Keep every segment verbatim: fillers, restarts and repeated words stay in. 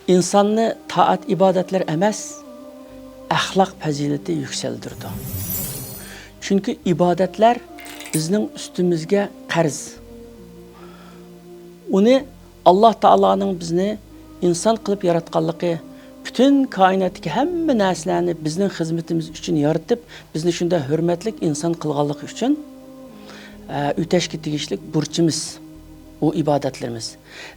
ئىنساننى تائەت-ئىبادەتلەر ئەمەس، ئەخلاق پەزىلىتى يۈكسەلدۈرىدۇ. چۈنكى ئىبادەتلەر بىزنىڭ ئۈستىمىزگە قەرز. ئۇنى، ئاللا تائالانىڭ بىزنى ئىنسان قىلىپ ياراتقانلىقى، پۈتۈن كائىناتتىكى ھەممە نەرسىلەرنى بىزنىڭ خىزمىتىمىز ئۈچۈن يارىتىپ، بىزنى شۇنداق ھۆرمەتلىك ئىنسان قىلغانلىقى ئۈچۈن، ئە، ئۆتەشكە تېگىشلىك بۇرچىمىز، ئۇ ئىبادەتلىرىمىز.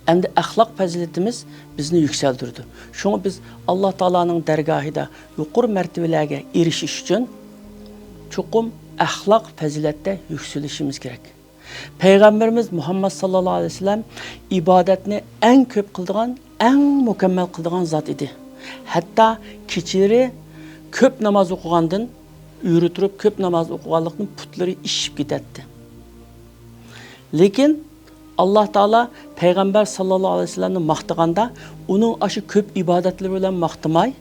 ئەمدى ئەخلاق پەزىلىتىمىز بىزنى يۈكسەلدۈرىدۇ. شۇڭا بىز ئاللا تائالانىڭ دەرگاھىدا يۇقىرى مەرتىۋىلەرگە ئېرىشىش ئۈچۈن چوقۇم ئەخلاق پەزىلەتتە يۈكسىلىشىمىز كېرەك. پەيغەمبىرىمىز مۇھەممەد ساللاللاھۇ ئەلەيھى ۋەسەللەم ئىبادەتنى ئەڭ كۆپ قىلىدىغان، ئەڭ مۇكەممەل قىلىدىغان زات ئىدى. ھەتتا كېچىلىرى كۆپ ناماز ئوقۇغاندىن، ئۆرە تۇرۇپ كۆپ ناماز ئوقۇغانلىقتىن پۇتلىرى ئىششىپ كېتەتتى. لېكىن ئاللا تائالا پەيغەمبەر ساللاللاھۇ ئەلەيھى ۋەسەللەمنى ماختىغاندا، ئۇنىڭ ئاشۇ كۆپ ئىبادەتلىرى بىلەن ماختىماي،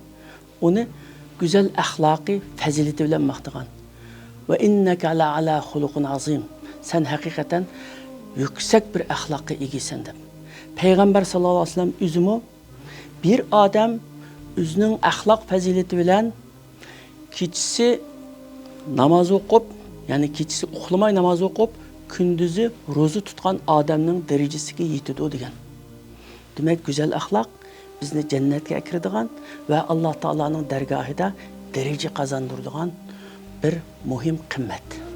ئۇنى گۈزەل ئەخلاقى، پەزىلىتى بىلەن ماختىغان. «ۋە ئىننەكە لەئەلا خۇلۇقىن ئازىم.» سەن ھەقىقەتەن يۈكسەك بىر ئەخلاققا ئىگىسەن دەپ. پەيغەمبەر ساللاللاھۇ ئەلەيھى ۋەسەللەم ئۆزىمۇ، بىر ئادەم ئۆزىنىڭ ئەخلاق پەزىلىتى بىلەن كېچىسى ناماز ئوقۇپ، يەنى كېچىسى ئۇخلىماي ناماز ئوقۇپ، كۈندۈزى روزا تۇتقان ئادەمنىڭ دەرىجىسىگە يېتىدۇ دېگەن. دېمەك، گۈزەل ئەخلاق بىزنى جەننەتكە ئەكىرىدىغان ۋە ئاللا تائالانىڭ دەرگاھىدا دەرىجە قازاندۇرىدىغان بىر مۇھىم قىممەت.